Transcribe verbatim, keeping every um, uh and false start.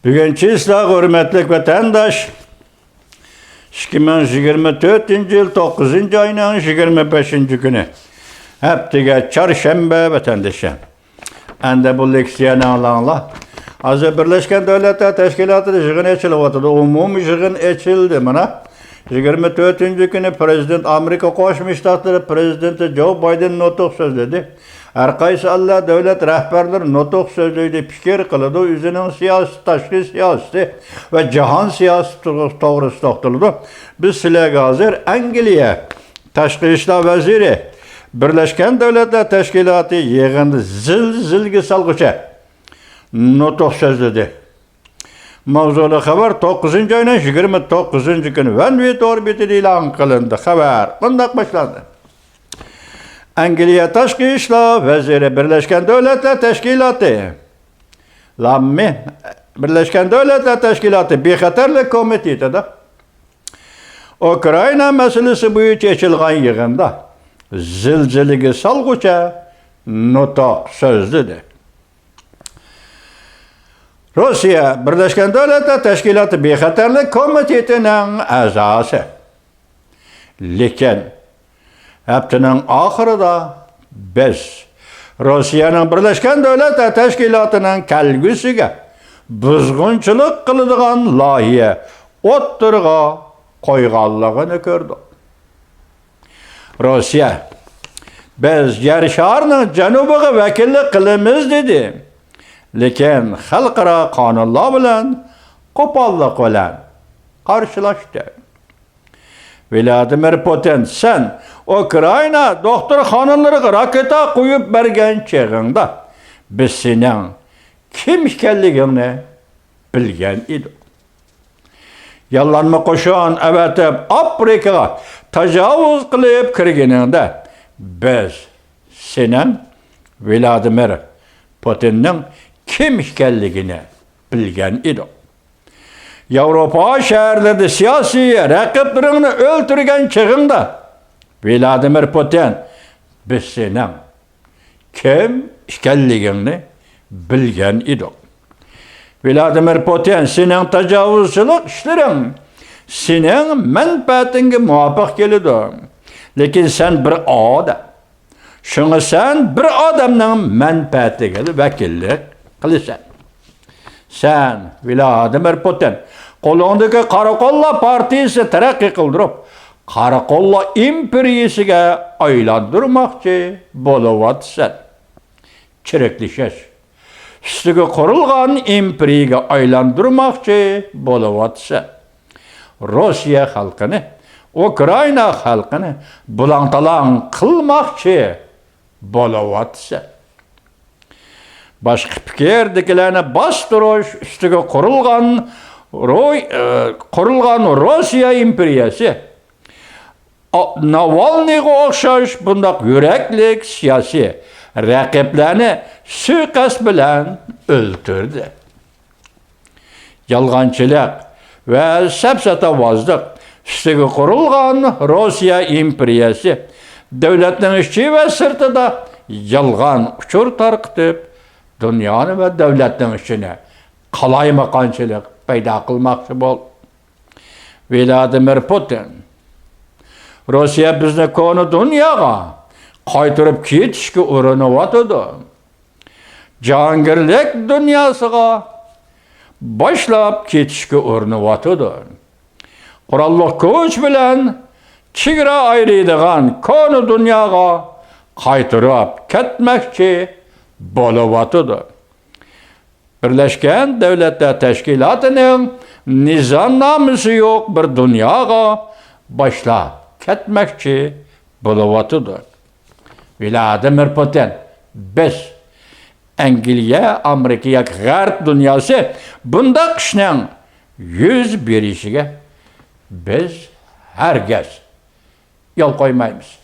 بۈگۈن چىسلا، ھۆرمەتلىك ۋەتەنداش، ئىككى مىڭ يىگىرمە تۆتىنچى يىل توققۇزىنچى ئاينىڭ يىگىرمە بەشىنچى كۈنى، ھەپتىگە چارشەنبە، ۋەتەندىشىم. ئەندى بۇ لېكسىيەنى ئاڭلاڭلار. ھازىر بىرلەشكەن دۆلەتلەر تەشكىلاتىدا يىغىن ئېچىلىۋاتىدۇ. ئومۇمىي يىغىن ئېچىلدى مانا. يىگىرمە تۆتىنچى كۈنى پىرېزىدېنت، ئامېرىكا قوشما شتاتلىرى پىرېزىدېنتى جو بايدېن نۇتۇق سۆزلىدى. ھەر قايسى ئەللەر دۆلەت رەھبەرلىرى نۇتۇق سۆزلەيدۇ، پىكىر قىلىدۇ، ئۆزىنىڭ سىياسىي، تاشقى سىياسىتى ۋە جاھان سىياسىتى توغرىسىدا توختىلىدۇ. بىز سىلەرگە ھازىر ئەنگلىيە تاشقى ئىشلار ۋەزىرى، بىرلەشكەن دۆلەتلەر تەشكىلاتى يىغىندا زىلزىلگە سالغۇچە نۇتۇق سۆزلىدى. ماۋزۇلۇق خەۋەر توققۇزىنچى ئاينىڭ يىگىرمە توققۇزىنچى كۈنى ۋەنۋى تور بېتىدە ئېلان قىلىندى. خەۋەر مۇنداق باشلاندى. ئەنگلىيە تاشقى ئىشلار ۋەزىرى بىرلەشكەن دۆلەتلەر تەشكىلاتى، لاممى، بىرلەشكەن دۆلەتلەر تەشكىلاتى بىخەتەرلىك كومىتېتىدا ئۇكرائىنا مەسىلىسى بويىچە ئېچىلغان يىغىندا زىلزىلىگە سالغۇچە نۇتۇق سۆزلىدى. روسىيە بىرلەشكەن دۆلەتلەر تەشكىلاتى بىخەتەرلىك كومىتېتىنىڭ ئەزاسى. لېكىن ھەپتىنىڭ ئاخىرىدا بىز روسىيەنىڭ بىرلەشكەن دۆلەتلەر تەشكىلاتىنىڭ كەلگۈسىگە بۇزغۇنچىلىق قىلىدىغان لايىھە ئوتتۇرىغا قويغانلىقىنى كۆردۇق. روسىيە، بىز يەر شارىنىڭ جەنۇبىغا ۋەكىللىك قىلىمىز دېدى. لېكىن خەلقئارا قانۇنلار بىلەن قوپاللىق بىلەن قارشىلاشتى. ۋلادىمىر پۇتىن، سەن ئۇكرائىنا دوختۇرخانىلىرىغا راكېتا قويۇپ بەرگەن چېغىڭدا، بىز سېنىڭ كىم ئىكەنلىكىڭنى بىلگەن ئىدۇق. ياللانما قوشۇن ئەۋەتىپ، ئافرىقىغا تاجاۋۇز قىلىپ كىرگىنىڭدە، بىز سېنىڭ، ۋلادىمىر پۇتىننىڭ كىم ئىكەنلىكىنى بىلگەن ئىدۇق. ياۋروپا شەھەرلىرىدە سىياسىي رەقىبلىرىڭنى ئۆلتۈرگەن چېغىڭدا، ۋلادىمىر پۇتىن، بىز سېنىڭ كىم ئىكەنلىكىڭنى بىلگەن ئىدۇق. ۋلادىمىر پۇتىن، سېنىڭ تاجاۋۇزچىلىق ئىشلىرىڭ سېنىڭ مەنپەئەتىڭگە مۇۋاپىق كېلىدۇ. لېكىن سەن بىر ئادەم. شۇڭا سەن بىر ئادەمنىڭ مەنپەئەتىگە ۋەكىللىك قىلىسەن. سەن، ۋلادىمىر پۇتىن، قولۇڭدىكى قارا قوللار پارتىيىسىنى تەرەققىي قىلدۇرۇپ، قارا قوللار ئىمپېرىيىسىگە ئايلاندۇرماقچى بولۇۋاتىسەن. چىرىكلىشىش ئۈستىگە قۇرۇلغان ئىمپېرىيىگە ئايلاندۇرماقچى بولۇۋاتىسەن. روسىيە خەلقىنى، ئۇكرائىنا خەلقىنى بۇلاڭ-تالاڭ قىلماقچى بولۇۋاتىسەن. باشقا پىكىردىكىلەرنى باستۇرۇش ئۈستىگە قۇرۇلغان روي-، ئى، قۇرۇلغان روسىيە ئىمپېرىيەسى ئا-، ناۋالنىيغا ئوخشاش بۇنداق يۈرەكلىك سىياسىي رەقىبلەرنى سۇيىقەست بىلەن ئۆلتۈردى. يالغانچىلىق ۋە سەپسەتاۋازلىق ئۈستىگە قۇرۇلغان روسىيە ئىمپېرىيەسى دۆلەتنىڭ ئىچى ۋە سىرتىدا يالغان ئۇچۇر تارقىتىپ، دۇنيانى ۋە دۆلەتنىڭ ئىچىنى قالايمىقانچىلىق پەيدا قىلماقچى بولدى. ۋلادىمىر پۇتىن، روسىيە بىزنى كونا دۇنياغا قايتۇرۇپ كېتىشكە ئۇرۇنۇۋاتىدۇ. جاھانگىرلىك دۇنياسىغا باشلاپ كېتىشكە ئۇرۇنۇۋاتىدۇ. قوراللىق كۈچ بىلەن چېگرا ئايرىيدىغان كونا دۇنياغا قايتۇرۇپ كەتمەكچى بولۇۋاتىدۇ. بىرلەشكەن دۆلەتلەر تەشكىلاتىنىڭ نىزامنامىسى يوق بىر دۇنياغا باشلاپ كەتمەكچى بولۇۋاتىدۇ. ۋلادىمىر پۇتىن، بىز، ئەنگلىيە، ئامېرىكا ياكى غەرب دۇنياسى بۇنداق ئىشنىڭ يۈز بېرىشىگە بىز ھەرگىز يول قويمايمىز.